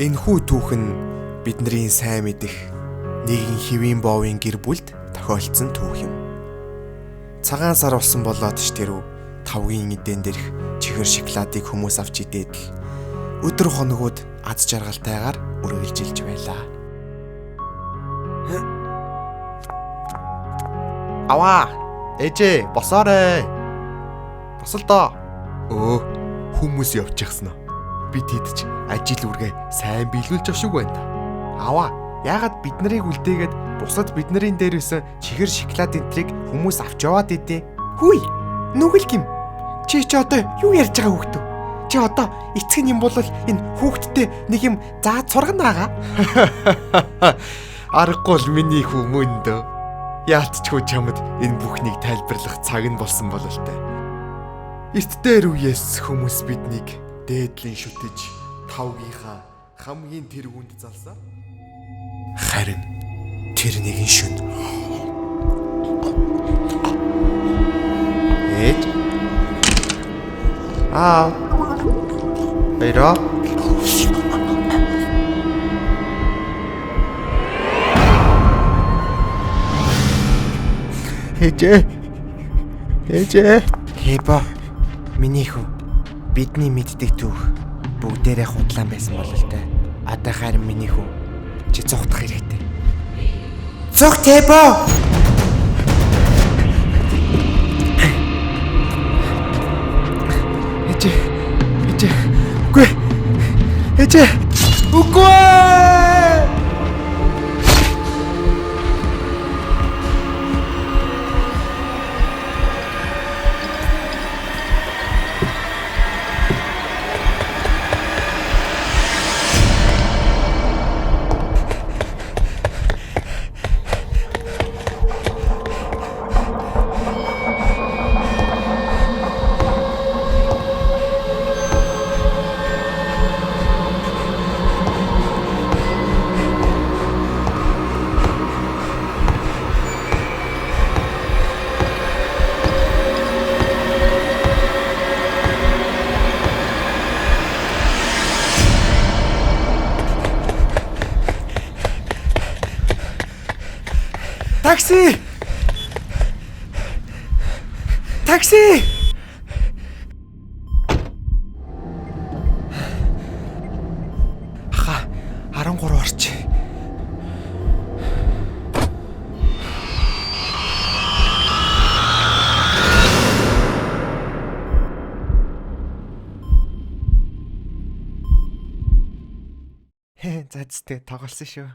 Энэхүү түүх нь бидний сайн мэдэх нэгэн хэвийн боовын гэр бүлд тохиолдсон түүх юм. Цагаан сар болсон болоод ч тэрв тавгийн эдэн дээрх чихэр шоколадыг хүмүүс авч идээд л өдөр хоногуд аз жаргалтайгаар үргэлжилж байлаа. Аваа, ээжээ, босоорой. Босол доо. Өө, хүмүүс явчихсан аа. Би тэд ч ажил үргээ сайн биелүүлж авах шиг байна та. Аваа, яагаад бид нарыг үлдээгээд бусад бидний дээр исэн чихэр шоколад энтрийг хүмүүс авч яваад идэв? Хүй, нүгэл гим. Чи ч одоо юу ярьж байгаа хүүхэд вэ? Чи одоо эцэг нь юм бол энэ хүүхэдтэй нэг юм заа сургана ага. Аргагүй л миний хүү мөндөө. Яалтчгүй чамд энэ бүхнийг тайлбарлах цаг нь болсон бололтой. Эрт дээр үеэс хүмүүс биднийг дээдлийн шүтэж тавгийнхаа хамгийн тэргүүнд залсаар. Харин тэр нэгэн шөнө ээж аа баяраа. Ээжээ. Ээжээ. Хэбо. Миний хүү. Бидний мэддэг түүх бүгдээрээ худлаан байсан бололтой. Одоо харин миний хүү. Чи цухтах хэрэгтэй. Цух Тэбо. Ээжээ. Ээжээ. Үгүй. Ээжээ. Үгүй. Такси! Такси! Аха 13 орч. За зү тоглосон шүү.